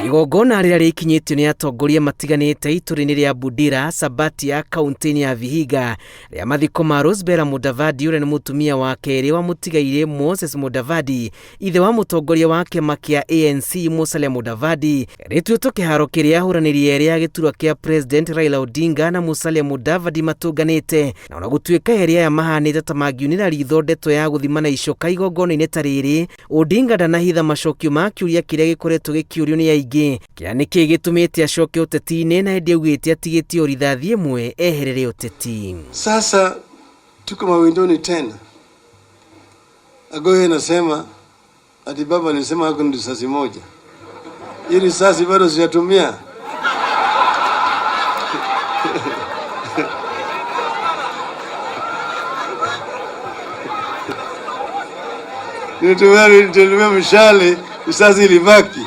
Igongona rĩrĩa rĩkinyĩtio nĩ atongoria matiganĩte itũra-inĩ rĩa Budira, Sabatia, kaunti-inĩ ya Vihiga rĩa mathiko ma Rosebella Mudavadi ũrĩa nĩ mũtumia wa kerĩ wa mũtigairĩ Moses Mudavadi, ithe wa mũtongoria wa kĩama kĩa ANC Musalia Mudavadi, rĩtuĩtwo kĩharo kĩrĩa ahũranĩri erĩ a gĩturwa kĩa President Raila Odinga na Musalia Mudavadi matũnganĩte, na ona gũtuĩka erĩ aya mahanĩte ta mangiunĩra ritho ndeto ya gũthimana icoka igongona-inĩ ta rĩrĩ, Odinga ndanahitha macokio ma kĩũria kĩrĩa gĩkoretwo gĩkĩũrio nĩ aingĩ kĩa nĩkĩ gĩtũmĩte acoke ũteti-inĩ, na ĩndĩ augĩte atigĩtie o rithathi ĩmwe eherere ũteti. Sasa tuko mawindoni tena. Agoye anasema ati baba alisema ako ni risasi moja. Hii risasi bado sijatumia. Nilitumia mshale, risasi ilibaki.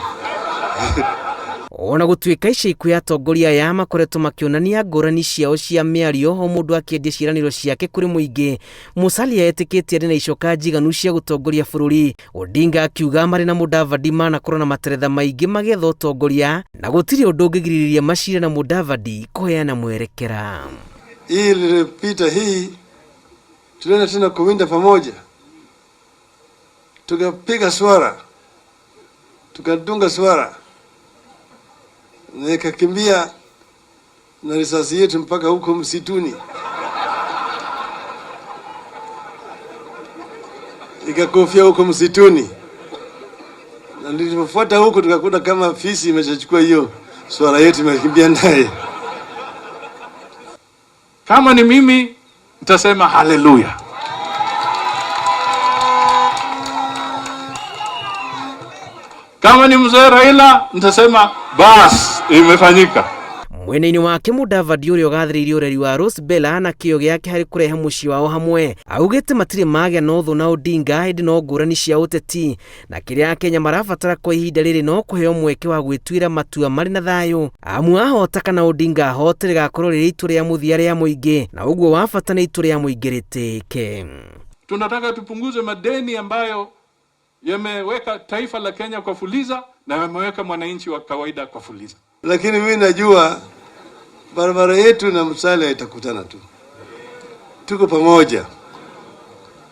Ona gũtuĩka ica ikuhĩ atongoria aya makoretwo makĩonania ngũrani ciao cia mĩario o mũndũ akĩendia ciĩranĩro ciake kũrĩ mũingĩ, Musalia etĩkĩtie arĩ na icoka njiganu cia gũtongoria bũrũri. Odinga akiuga marĩ na Mudavadi manakorwo na materetha maingĩ magĩetha ũtongoria na gũtirĩ ũndũ ũngĩgirĩrĩria Maciria na Mudavadi kũheana mwerekera. Hii iliyopita hii tulienda tena kuwinda pamoja, tukapiga swara, tukadunga swara na ikakimbia na risasi yetu mpaka huko msituni, ikakofia huko msituni, na nilipofuata huko tukakuta kama fisi imeshachukua hiyo swara yetu, imekimbia naye. Kama ni mimi nitasema haleluya. Kama ni mzee Raila nitasema bas, imefanyika. Mwena-inĩ wake Mudavadi ũrĩa ũgathĩrĩirie ũreri wa Rosebella na kĩyo gĩake harĩ kũrehe mũciĩ wao hamwe, augĩte matirĩ magĩa na ũthũ na Odinga ĩndĩ no ngũrani cia ũteti, na kĩrĩa Akenya marabatara kwa ihinda rĩrĩ no kũheo mweke wa gwĩtuĩra matua marĩ na thayũ. Amu ahota kana Odinga ahote rĩgakorwo rĩrĩ itua rĩa mũthia rĩa mũingĩ, na ũguo wa bata nĩ itua rĩa mũingĩ rĩtĩĩke. Tunataka tupunguze madeni ambayo yameweka taifa la Kenya kwa fuliza na yameweka mwananchi wa kawaida kwa fuliza. Lakini mimi najua barabara yetu na Musalia itakutana tu, tuko pamoja.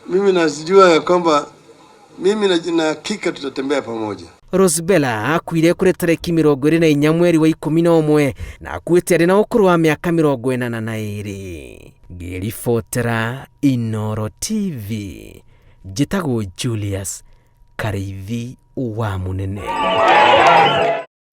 Mimi najua ya kwamba mimi na hakika tutatembea pamoja. Rosebella akuire kũrĩ tarĩki 24 mweri wa 11 na akuĩte arĩ na ũkũrũ wa mĩaka 42. Ngĩribotera Inooro TV, njĩtagwo Julius Karĩithi wa Mũnene.